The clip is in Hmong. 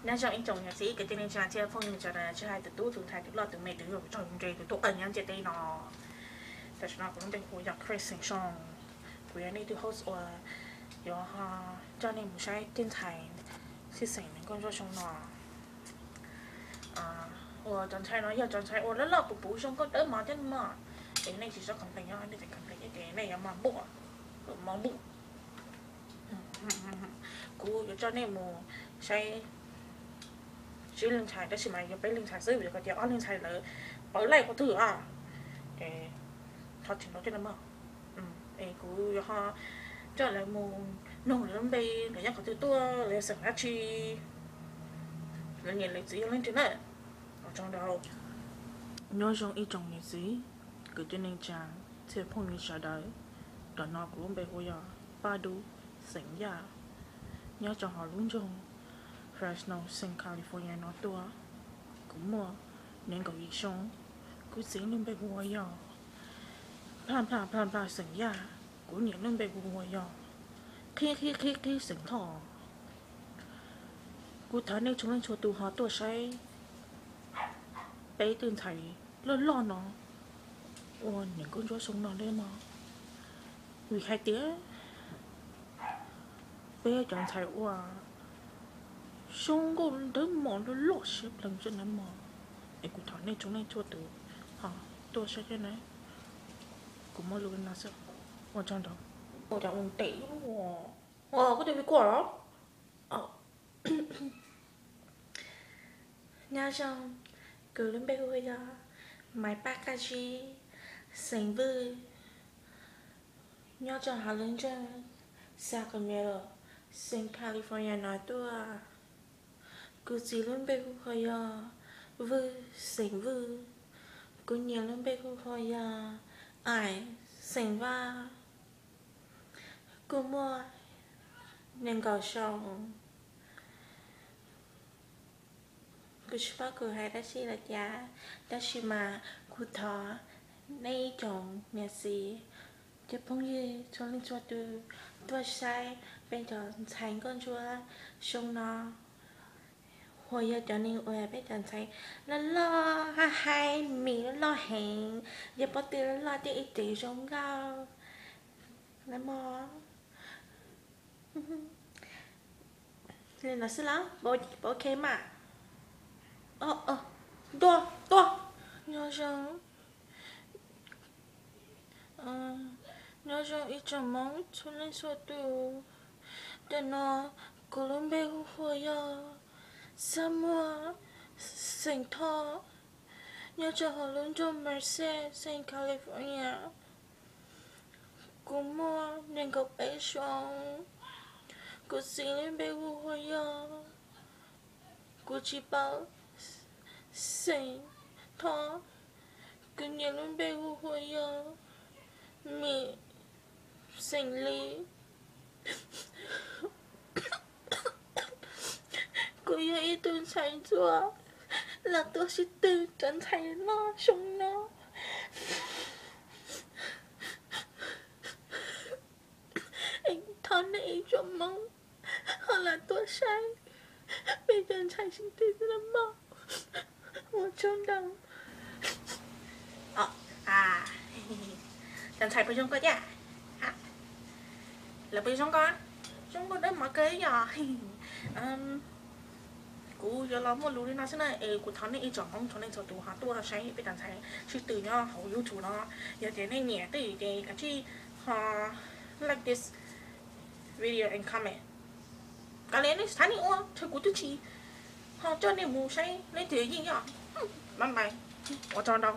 Nyob zoo ib tsoom niam txiv kwv tij neej tsa thiab phooj ywg sawv daws, tsis hais tus tub tus ntxhais tus loj tus me tus yau tus txawj tus ntse tus tuaj nyob ntiaj teb no. Tam sim no kuv lub npe hu ua yog Chris Xeem Xyooj. Kuv yog nej tus host uas yuav coj nej mus saib tej ntxhais txij xeem nees nkaum ntsuab xyoo no. Uas cov ntxhais no yog cov ntxhais uas loj loj puv puv zoo nkauj dawb mos thiab no mog. Es nej tsis txhob complain, yog nej tseem complain ces nej yuav mos npuj, mos npuj. Kuv yuav coj nej mus saib tsib leej ntxhais, tab sis mas yog peb leej ntxhais xwb, vim yog tias ob leej ntxhais lawv pawv laij qhov twg os. Ces thov tsis no coj no mog. Es kuv yuav ho coj lawv mus noog lawv lub npe, lawv nyob qhov twg tuaj, lawv yog xeem dab tsi, lawv niam lawv txiv yog leej twg na. Ua tsaug ntau. Nyob zoo ib tsoom niam txiv kwv tij neej tsa thiab phooj ywg sawv daws. Tam no kuv lub npe hu ua yog Paj Dub, xeem Yaj, nyob rau hauv lub nroog Fresno, xeem California no tuaj. Kuv muaj nees nkaum yim xyoo. Kuv txiv lub npe hu ua yog Nplaj Nplaj Nplaj Nplaj xeem Yaj. Kuv niam lub npe hu ua yog Qhib Qhib Qhib Qhib xeem Thoj. Kuv thov nej txhua leej txhua tus ho tuaj saib peb tus ntxhais loj loj no ua nees nkaum ntsuab xyoo no li no, vim hais tias peb cov ntxhais ua zoo nkauj dawb mos loj loj siab pleev xwb na mog. Es kuv thov nej txhua leej txhua tus ho tuaj saib thiab na. Kuv muaj lus li no xwb. Ua tsaug ntau. Ua cas ua ntev ua, koj tus me kuaj los? Nyob zoo, kuv lub npe hu yog Maiv Paj Qaj Zib, xeem Vwj, nyob rau hauv lub nroog Sacramento, xeem California no tuaj. Kuv txiv lub npe hu ua yog Vwj, xeem Vwj. Kuv niam lub npe hu ua yog Ais, xeem Vaj. Kuv muaj nees nkaum xyoo. Kuv tsis paub kuv hais dab tsi lawm tiag, tab sis mas kuv thov nej ib tsoom niam txiv thiab phooj ywg txhua leej txhua tus tuaj saib peb cov ntxhais nkauj ntsuab xyoo no, uas yog cov neeg uas peb cov ntxhais loj loj hais hais mis loj loj heev, yog pob tw loj loj thiab ib tsev zoo nkauj na mog. Li no xwb los, ok mas. Tuaj, tuaj. Nyob zoo, nyob zoo ib tsoom Hmoob txhua leej txhua tus. Tam no kuv lub npe hu ua yog Xab Muag, xeem Thoj, nyob rau hauv lub nroog Merced, xeem California. Kuv muaj nees nkaum peb xyoo. Kuv txiv lub npe hu ua yog, kuv tsis paub, xeem Thoj. Kuv niam lub npe hu ua yog Mim, xeem Lis. Kuv yog ib tug ntxhais ntsuag los tuaj sib tw cov ntxhais loj xyoo no. Thov nej ib tsoom Hmoob ho los tuaj saib peb cov ntxhais sib tw xwb los mog. Ua tsaug ntau. Cov ntxhais puas zoo koj thiab? Lawv puas zoo koj? Zoo nkauj dawb mos kawg yom. Kuv yuav los muaj lus li no xwb na, es kuv thov nej ib tsoom Hmoob txhua leej txhua tus ho tuaj saib peb cov ntxhais sib tw nyob hauv YouTube no. Yog tias nej nyiam twj ywm ces kav tsij ho like this video and comment. Kav liam nej xav nej ua, thaum kuv twb tsis ho coj nej mus saib leej twg yeej yog. Bye bye. Ua tsaug ntau.